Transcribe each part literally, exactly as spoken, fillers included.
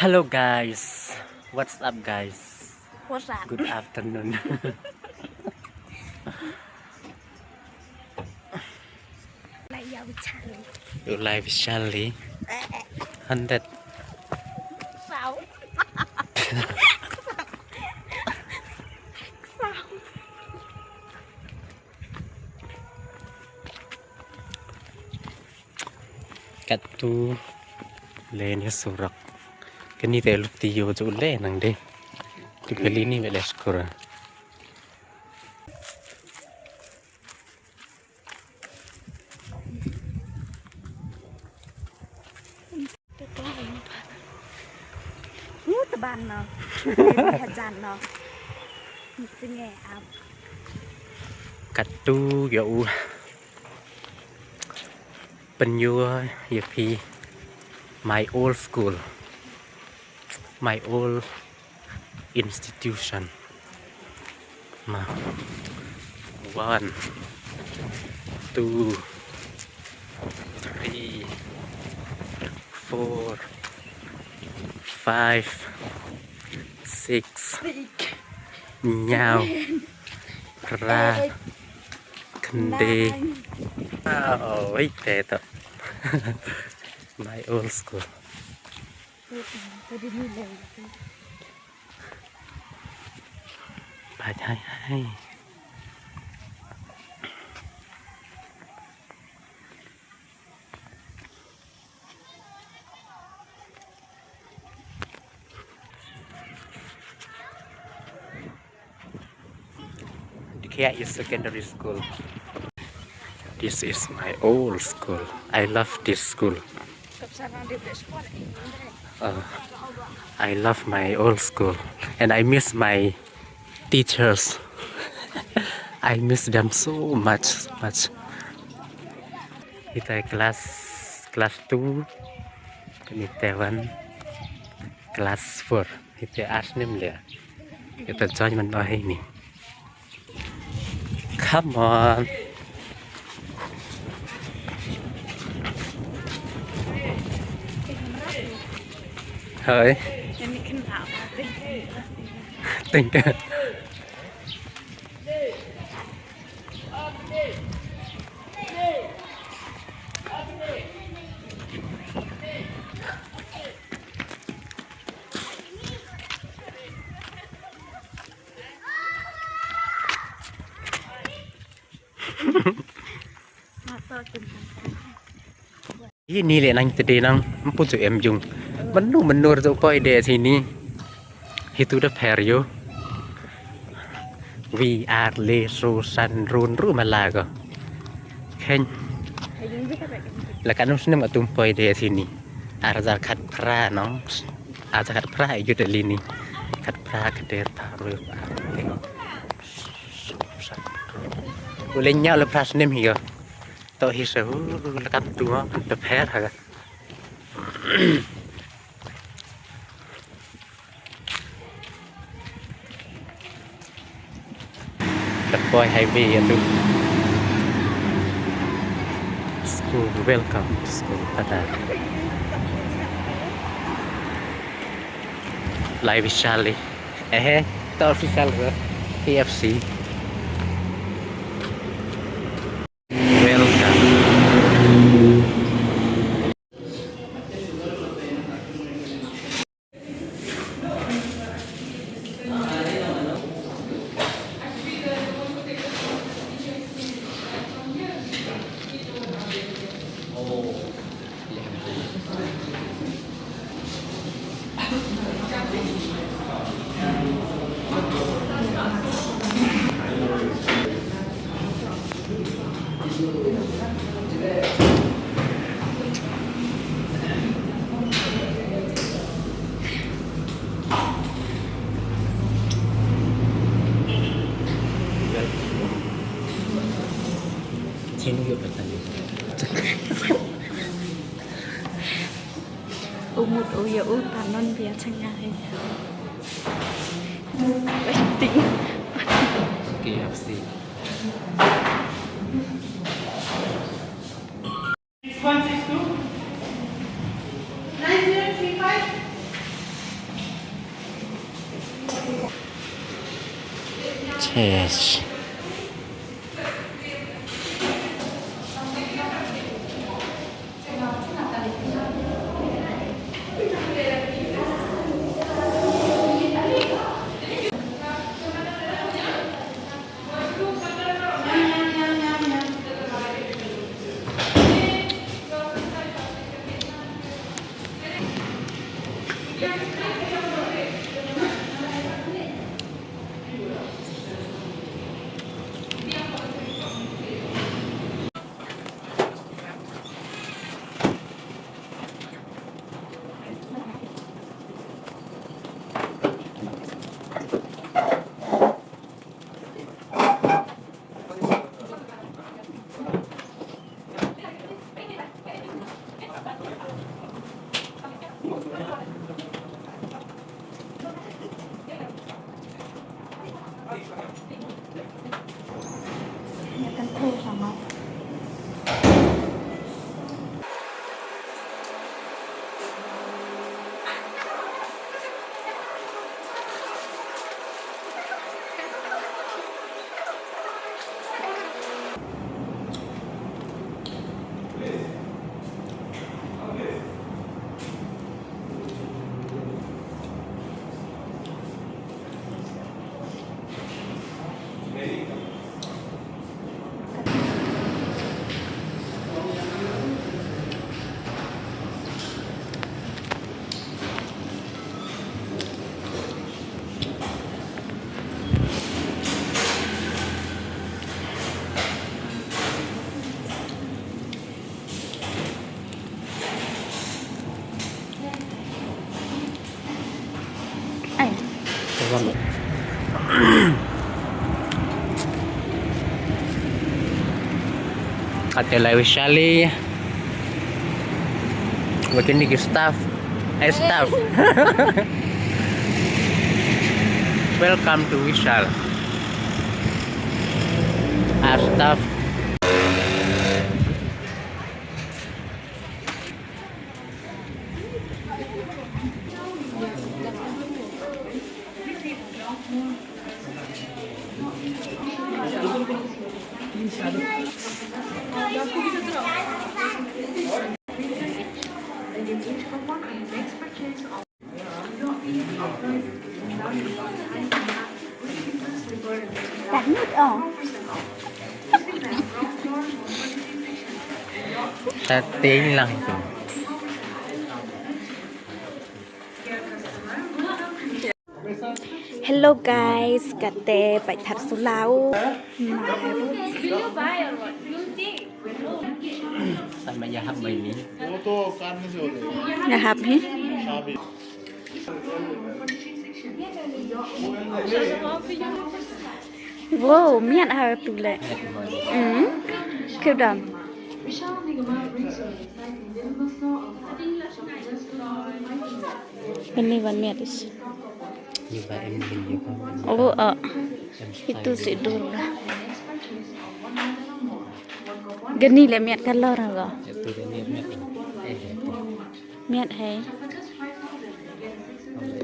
Hello guys, what's up guys? What's up? Good afternoon. Like, yeah, with Charlie. You live with Charlie. Hundred. Sao. Sao. Katu le ni surok. Kani te luti yo ju le nang de. Tu kali ni bele skura. Hu teban no. Hajan no. Chinge ap. Katu ya u. Pynyoo ya phi my old school, my old institution. Ma. One, two, three, four, five, six. Nyaw. Phra. Khyndai. Oh, wait, te to. My old school. Bye, hi, hi. Dikhiah is secondary school. This is my old school. I love this school. Uh, I love my old school and I miss my teachers. I miss them so much, much. Ita class, class two, ita one, class four. Ita asnim le. Ita join man oh ini. Come on. Hi. Thank you. Ini le nang tede nang empu ju em jung. Menu menur ju poi de sini. Hitu da pher yo. We are le so san run ru mala ko. Khen. La kanu snem atum poi de sini. Ar hajar khatphra no. Ar hajar khatphra yu de lini. Khatphra kder pha ru ar. Ule nya le phra snem hi ko. To hi se hu le kam tu ma da pher ha. The boy highway ya tu. School, welcome to school. Tada. Live Charlie. Eh, to official ke K F C. Welcome. Umut uya utan non bia changai. Waiting. K F C. One six two. Nine zero three five. Yes. Ai. Kate lai Vishal i. Wa kini ki staff. Eh, staff. Welcome to Vishal. Our staff. Sa ting lang tu. Hello guys, kate pait thar sulau. Sama ya hap mai ni. Ya hap hi. Wow, miat ha tu le. Hmm. Kudam. Ini wan miat is. Ni ba em ni ni ba. Oh, ah. Itu si dur lah. Gani le miat kalor ha ga. Itu le miat miat. Eh, eh. Miat hei.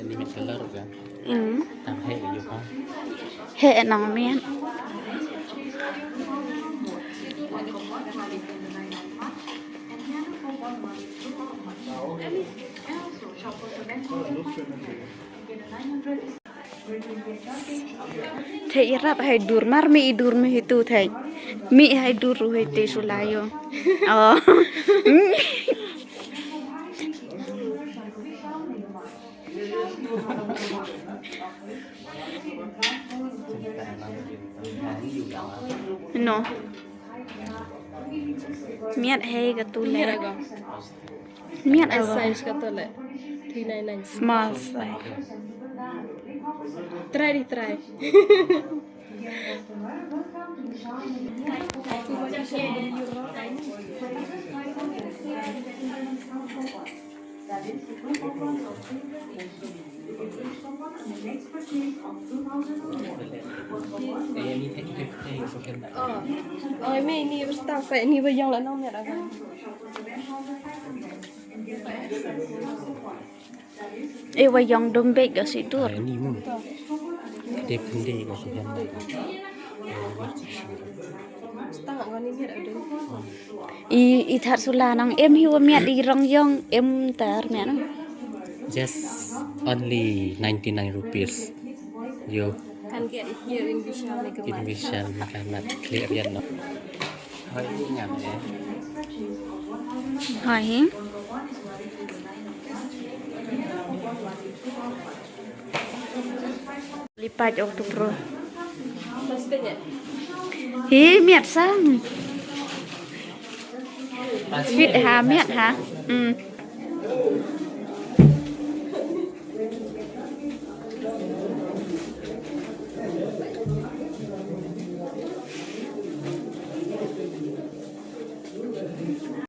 Ni miat kalor ga. Hmm. Tang hei ga yu ka. Hei nang miat. Thei i rap hei dur mar mi i dur mi hitu thei. Mi hei dur ru hei te sulayo. Oh. No. Miat hei ka tu le. Miat hei ka tu le. Small size. Try di try. Oh, oh, me ni basta sa ni ba yang la nong me ra. E wa yong dum bek ga si dur. Ni mu. Tip hindi ko si Henda. I, i thar sula nang em hi wa miat i rong yong em tar miat nang. Just only ninety-nine rupees. Yo. Can get it here in Vishal Mega Mart. In Vishal Mega Mart. Clear yan no. Hoi ngam eh. Hoi hi. Lipat ok tu pro. Hi miat sang. Fit ha miat ha. Hmm.